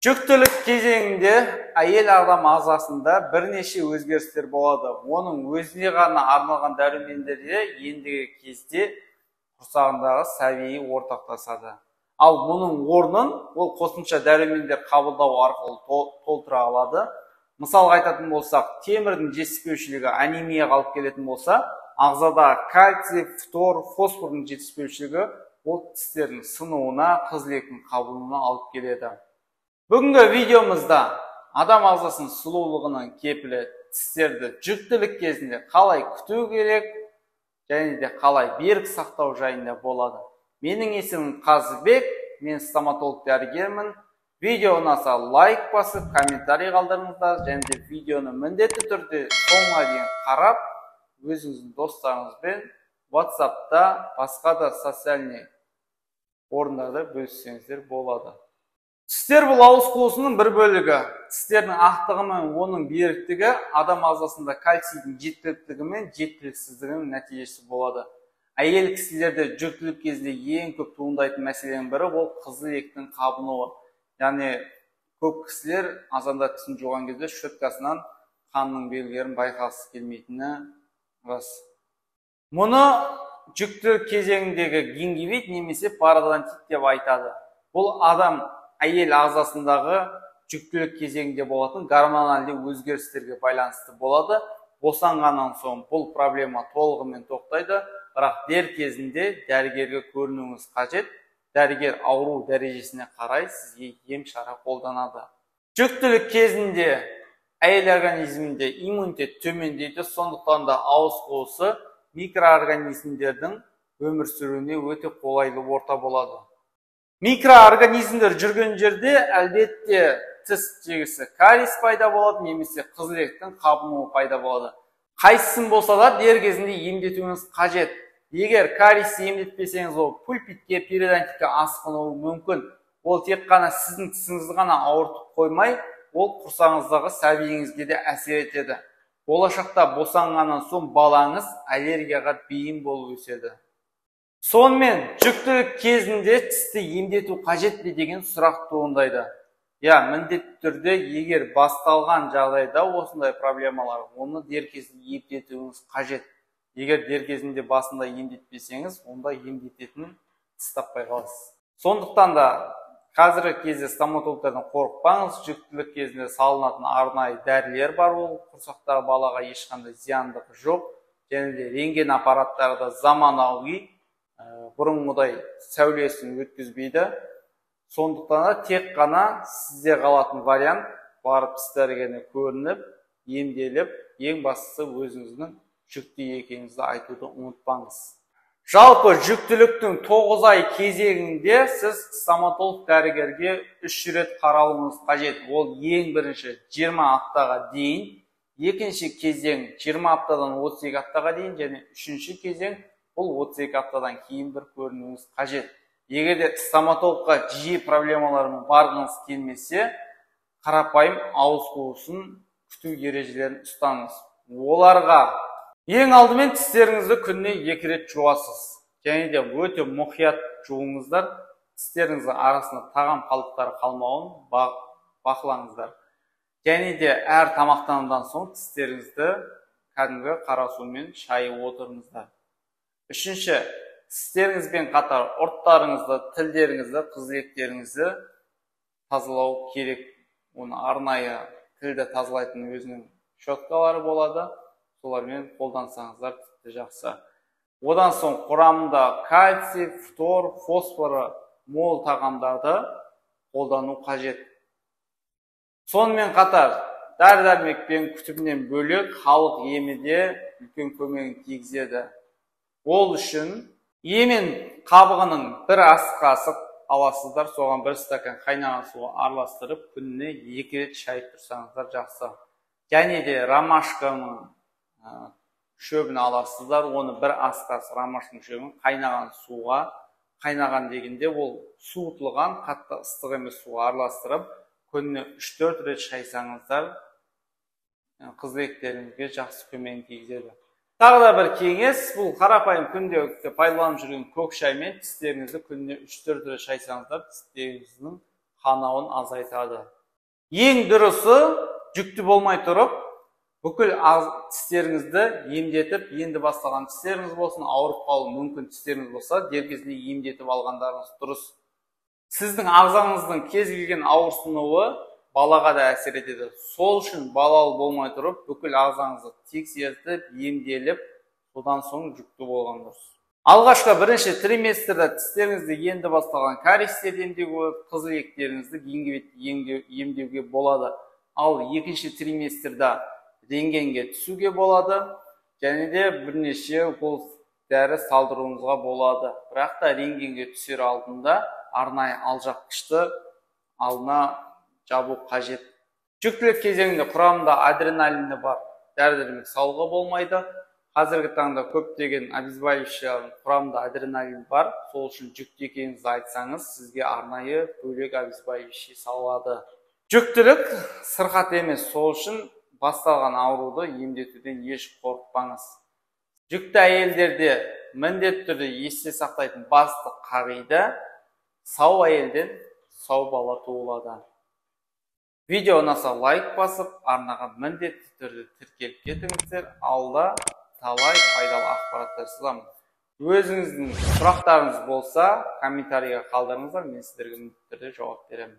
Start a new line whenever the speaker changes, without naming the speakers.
Жүктілік кезеңінде әйел адам ағзасында бірнеше өзгерістер болады. Оның өзіне ғана арналған дәрумендерде ендігі кезде құрсағындағы сәбиі ортақтасады. Ал мұның орнын ол қосымша дәрумендер қабылдау арқылы толтыра алады. Мысалға айтатын болсақ, темірдің жетіспеушілігі анемияға алып келетін болса, ағзада кальций, фтор, фосфордың жетіспеушілігі ол тістердің сынуына, қызыл еттің қабынуына алып келеді. Бүгінгі видеомызда адам ағзасының сұлулығының кепілі тістерді жүктілік кезінде қалай күту керек және де қалай берік сақтау жайында болады. Менің есімім Қазыбек, мен стоматолог дәрігермін. Видео ұнаса, лайк басып, комментарий қалдырыңыздар және де видеоны міндетті түрде соңына дейін қарап, өзіңіздің достарыңызбен WhatsAppта, басқа да социальный орындарда бөліссеңіздер болады. Тістер — бұл ауыз қуысының бір бөлігі. Тістердің ақтығы мен оның беріктігі адам ағзасында кальцийдің жеткіліктігі мен жеткіліксіздігінің нәтижесі болады. Әйел кісілерде жүктілік кезінде ең көп туындайтын мәселенің бірі — ол қызыл еттің қабынуы. Яғни көп кісілер азанда тісін жуған кезде щеткасынан қанның белгілерін байқағысы келмейтіні рас. Мұны жүктілік кезеңіндегі гингивит немесе пародонтит деп айтады. Бұл адам әйел ағзасындағы жүктілік кезеңінде болатын гормоналды өзгерістерге байланысты болады. Босанғаннан соң бұл проблема толығымен тоқтайды, бірақ дер кезінде дәрігерге көрінуіңіз қажет. Дәрігер ауру дәрежесіне қарай сізге ем шара қолданады. Жүктілік кезінде әйел организмінде иммунитет төмендейді, сондықтан да ауыз қуысы микроорганизмдердің өмір сүруіне өте қолайлы орта болады. Микроорганизмдер жүрген жерде, әлбетте, тіс жегісі кариес пайда болады немесе қызыл еттің қабынуы пайда болады. Қайсысын болса да дер кезінде емдетуіңіз қажет. Егер кариесті емдетпесеңіз, ол пульпитке, периодонтитке асқынуы мүмкін. Ол тек қана сіздің тісіңізді ғана ауыртып қоймай, ол құрсағыңыздағы сәбиіңізге де әсер етеді. Болашақта босанғаннан соң балаңыз аллергияға бейім болып өседі. Сонымен, жүктілік кезінде тісті емдету қажет пе деген сұрақ туындайды. Иә, міндетті түрде, егер басталған жағдайда осындай проблемалар, оны дер кезінде емдетуіңіз қажет. Егер дер кезінде басында емдетпесеңіз, онда емдететін тіс таппай қаласыз. Сондықтан да қазіргі кезде стоматологтардан қорықпаңыз. Жүктілік кезінде салынатын арнайы дәрілер бар, ол құрсақтағы балаға ешқандай зияндығы жоқ. Және де рентген аппараттары да заманауи, бұрынғыдай сәулесін өткізбейді. Сондықтан да тек қана сізде қалатын вариант — барып тіс дәрігеріне көрініп, емделіп, ең бастысы өзіңіздің жүкті екеніңізді айтуды ұмытпаңыз. Жалпы жүктіліктің 9 ай кезеңінде сіз стоматолог дәрігерге үш рет қаралуыңыз қажет. Ол ең бірінші 20 аптаға дейін, екінші кезең 20 аптадан 32 аптаға дейін және үшінші кезең бұл 32 аптадан кейін бір көрінуіңіз қажет. Егер де стоматологқа жиі проблемалармен барғыңыз келмесе, қарапайым ауыз қуысын күту ережелерін ұстаныңыз. Оларға ең алдымен тістеріңізді күніне екі рет жуасыз және де өте мұқият жуыңыздар. Тістеріңіздің арасында тағам қалдықтары қалмауын бақылаңыздар және де әр тамақтанудан соң тістеріңізді кәдімгі қара сумен шайып отырыңыздар. Үшінші, тістеріңізбен қатар ұрттарыңызды, тілдеріңізді, қызыл еттеріңізді тазалау керек. Оны арнайы тілді тазалайтын өзінің щеткалары болады, солармен қолдансаңыздар, тіпті жақсы. Одан соң құрамында кальций, фтор, фосфоры мол тағамдарды қолдану қажет. Сонымен қатар дәрі дәрмекпен күтімнен бөлек, халық емі де үлкен көмегін тигізеді. Ол үшін емен қабығының бір ас қасық аласыздар, соған бір стакан қайнаған суға араластырып, күніне екі рет шайып тұрсаңыздар, жақсы. Және де ромашканың шөбін аласыздар, оны бір ас қасық ромашканың шөбін қайнаған суға, қайнаған дегенде ол суытылған, қатты ыстық емес суға араластырып, күніне 3-4 рет шайсаңыздар, қызыл еттеріңізге жақсы көмегін тигізеді. Тағы да бір кеңес: бұл қарапайым күнделікті пайдаланып жүрген көк шаймен тістеріңізді күніне 3-4 рет шайсаңыздар, тістеріңіздің қанауын азайтады. Ең дұрысы, жүкті болмай тұрып, бүкіл тістеріңізді емдетіп, енді бастаған тістеріңіз болсын, ауырып қалуы мүмкін тістеріңіз болса, дер кезінде емдетіп алғандарыңыз дұрыс. Сіздің ағзаңыздың кез келген ауырсынуы балаға да әсер етеді. Сол үшін балалы болмай тұрып, бүкіл ағзаңызды тексертіп, емделіп, содан соң жүкті болған дұрыс. Алғашқы бірінші триместрда тістеріңізді енді басталған кариестерді емдеуге болады, қызыл иектеріңізді гингивитті емдеуге болады. Ал екінші триместрда рентгенге түсуге болады және де бірнеше укол дәрі салдыруыңызға болады. Бірақ та рентгенге түсер алдында арнайы алжапқышты алдына жабу қажет. Жүктілік кезеңінде құрамында адреналині бар дәрі-дәрмек салуға болмайды. Қазіргі таңда көптеген обезболивающий құрамында адреналин бар. Сол үшін жүкті екеніңізді айтсаңыз, сізге арнайы бөлек обезболивающий салады. Жүктілік сырқат емес, сол үшін басталған ауруды емдетуден еш қорықпаңыз. Жүкті әйелдерде міндетті түрде есте сақтайтын басты қағида: сау әйелден сау бала туылады. Видео ұнаса лайк басып, арнаға міндетті түрде тіркеліп кетіңіздер. Алда талай пайдалы ақпараттар сызамын. Өзіңіздің сұрақтарыңыз болса, комментарийге қалдырыңыздар, мен сіздерге міндетті түрде жауап беремін.